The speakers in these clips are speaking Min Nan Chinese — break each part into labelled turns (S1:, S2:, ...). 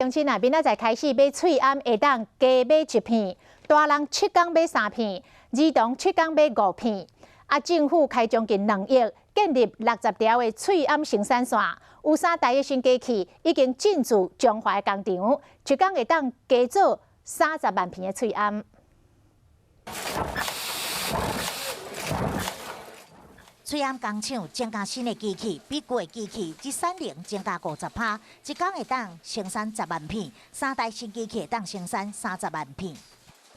S1: 鄉親啊，明仔載開始買喙罨會當加買一片，大人7工買三片，兒童七工買五片。啊，政府開將近2億建立60條的喙罨生產線，有三台的新機器已經進駐彰化的工廠，一工會當加做30萬片的喙罨。
S2: 喙罨工廠增加新的機器，比舊的機器這產能增加50%，一工會當生產10萬片，三台新機器會當生產30萬片。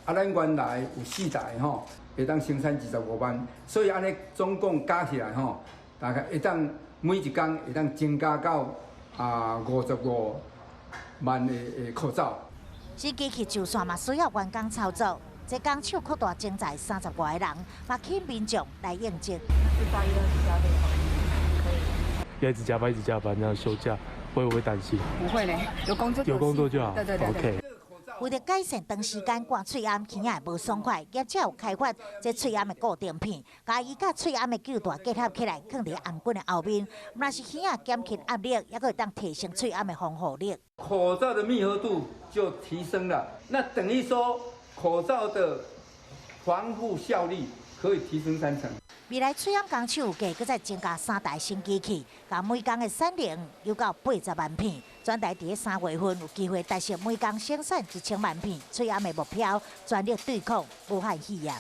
S3: 啊，咱原來有四台吼，會當生產25萬，所以按呢總共加起來吼，大概會當每一工會當增加到55萬的口罩。
S2: 新機器就算嘛需要員工操作。這工廠擴大徵才30外個人，嘛請民眾來應徵。
S4: 要一直加班，一直加班，然後休假，會不會擔心？
S5: 不會嘞，有工作
S4: 有工作就好。
S5: 對對對
S4: ，OK。
S2: 為著改善長時間掛喙罨，耳仔會無爽快，業者有開發這喙罨的固定片，共伊佮喙罨的臼帶結合起來，囥佇頷頸的後面，毋但是耳仔減輕壓力，猶閣會當提升喙罨的防護力。
S3: 口罩的密合度就提升了，那等於說，口罩的防護效力可以提升3成。
S2: 未來喙罨工廠計閣再增加三台新機器，共每工的產能有到80萬片。全台佇3月份有機會達成每工生產1000萬片喙罨的目標，全力對抗武漢肺炎。